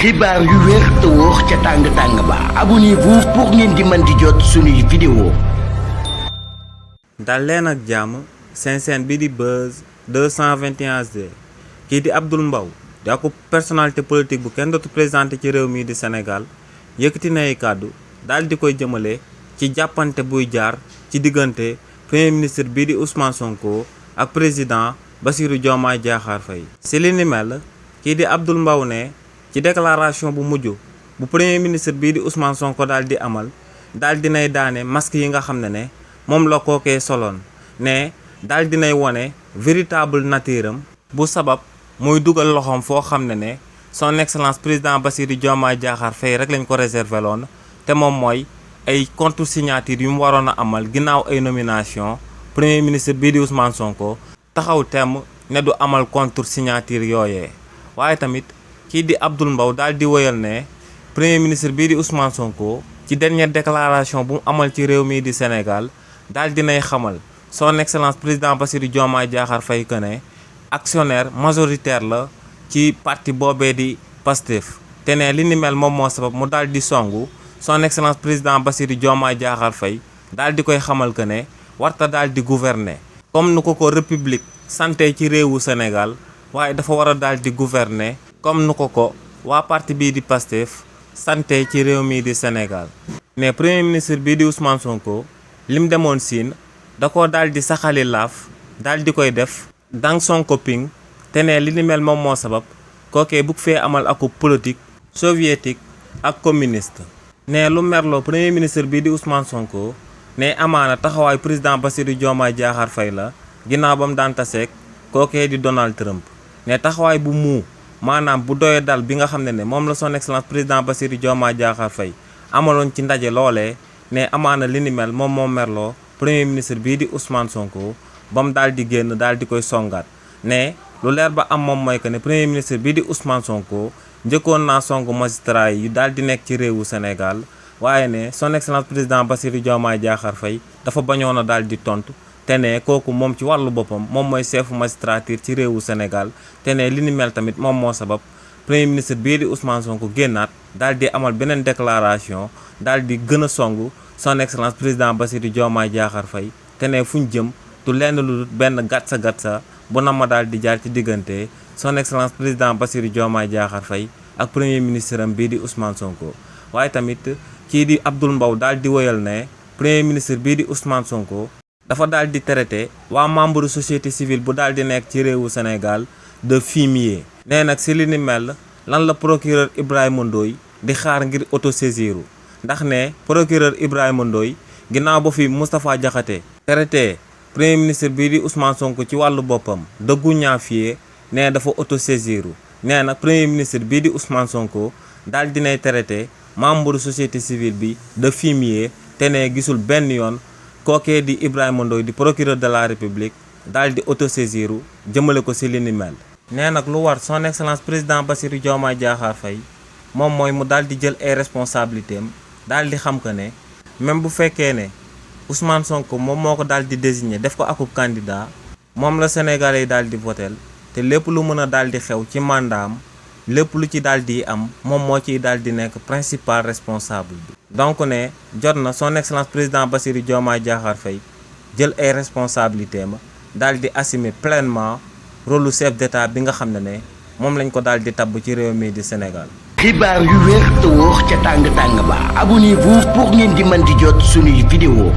xibaar yu wér te wóor ca tàng ba abonnez-vous pour ngeen di mën di jot suñuy vidéo. dal leen ak jàmm seen chaîne bi di Buzz 221 HD kii di Abdoul Mbow di ak personnalité politique bu kenn dootu présenté ci réew mii di Sénégal yëkkati na ay kàddu daal di koy jëmale ci jàppante buy jaar ci diggante premier ministre bii di Ousmane Sonko ak président Bassirou Diomaye Diakhar Faye. si li ni mel kii di Abdoul Mbow ne ci déclaration bu mujj bu premier ministre bii di Ousmane Sonko daal di amal daal dinay daane masque yi nga xam ne moom la kookee soloon ne daal dinay wone véritable nature am bu sabab muy dugal loxoom foo xam ne son excellence président Bassirou Diomaye Diakhar Faye rek lañ ko réservé loon te moom mooy ay contre signature yu mu waroon a amal ginnaaw ay nomination premier ministre bii di Ousmane Sonko taxaw temm ne du amal contre signature yooyee. waaye tamit kii di Abdoul Mbow daal di wëyal ne premier ministre bii di Ousmane Sonko ci dernière déclaration bu mu amal ci réew mii di Sénégal daal dinay xamal son excellence président Bassirou Diomaye Diakhar Faye que ne actionnaire majoritaire la ci parti boobee di Pastef te ne li ni mel moom moo sabab mu daal di songu son excellence président Bassirou Diomaye Diakhar Faye daal di koy xamal que ne warta daal di gouverner comme nu ko république santé ci réewu Sénégal waaye dafa war a daal di gouverner comme nu ko waa parti bii di Pastef santé ci réew mii di Sénégal. ne premier ministre bii di Ousmane Sonko lim demoon siin da ko daal di saxali laaf daal di koy def dans son coping te ne li ni mel moom moo sabab kookee bugg fee amal aku politique soviétique ak communiste. ne lu merloo premier ministre bii di Ousmane Sonko ne amaana taxawaay président Bassirou Diomaye Diakhar Faye la ginnaaw ba mu daan taseeg kookee di Donald Trump. ne taxawaay bu muu maanaam bu doyee dal bi nga xam ne moom la son excellence président Bassirou Diomaye Diakhar Faye amaloon ci ndaje loolee ne amaana li ni mel moom moo merloo premier ministre bii di Ousmane Sonko ba mu daal di génn daal di koy songaat. ne lu leer ba am moom mooy que ne premier ministre bii di Ousmane Sonko njëkkoon naa songu magistrat yi daal di nekk ci réewu Sénégal waaye ne son excellence président Bassirou Diomaye Diakhar Faye dafa bañoon a daal di tontu. te ne kooku moom ci wàllu boppam moom mooy chef magistrature ci réewu Sénégal te ne li ni mel tamit moom moo sabab premier ministre bii di Ousmane Sonko génnaat daal di amal beneen déclaration daal di gën a songu son excellence président Bassirou Diomaye Diakhar Faye te ne fu ñu jëm du lenn lu benn gatsa bu na ma daal di jaar ci diggante son excellence président Bassirou Diomaye Diakhar Faye ak premier ministre am bii di Ousmane Sonko. waaye tamit kii di Abdoul Mbow daal di woyal ne premier ministre bii di Ousmane Sonko dafa daal di traité waa membre société civile bu daal di nekk ci réewu Sénégal de fumier. nee nag si li ni mel lan la procureur Ibrahima Ndoye di xaar ngir autosaisiru ndax ne procureur Ibrahima Ndoye ginnaaw ba fi Moustapha Diakhaté traité premier ministre bii di Ousmane Sonko ci wàllu boppam de guñaafiye nee dafa autosaisiru. nee nag premier ministre bii di Ousmane Sonko daal dinay traité membre société civile bi de fumier te ne gisul benn yoon kookee di Ibrahima Ndoye di procureur de la République daal di autosaisiru jëmale ko si li ni mel. nee nag lu war son excellence président Bassirou Diomaye Diakhar Faye moom mooy mu daal di jël ay responsabilités am daal di xam que ne même bu fekkee ne Ousmane Sonko moom moo ko daal di désigner def ko akub candidat moom la Sénégalais yi daal di votel te lépp lu mën a daal di xew ci mandaam lépp lu ci daal di am moom moo ciy daal di nekk principal responsable bi. donc ne jot na son excellence président Bassirou Diomaye Diakhar Faye jël ay responsabilités ma daal di assumer pleinement rôle chef d'état bi nga xam ne moom lañ ko daal di tabb ci réew mii di Sénégal. xibaar yu wér te wóor ca tàng ba abonnez-vous pour ngeen di mën di jot suñuy vidéo.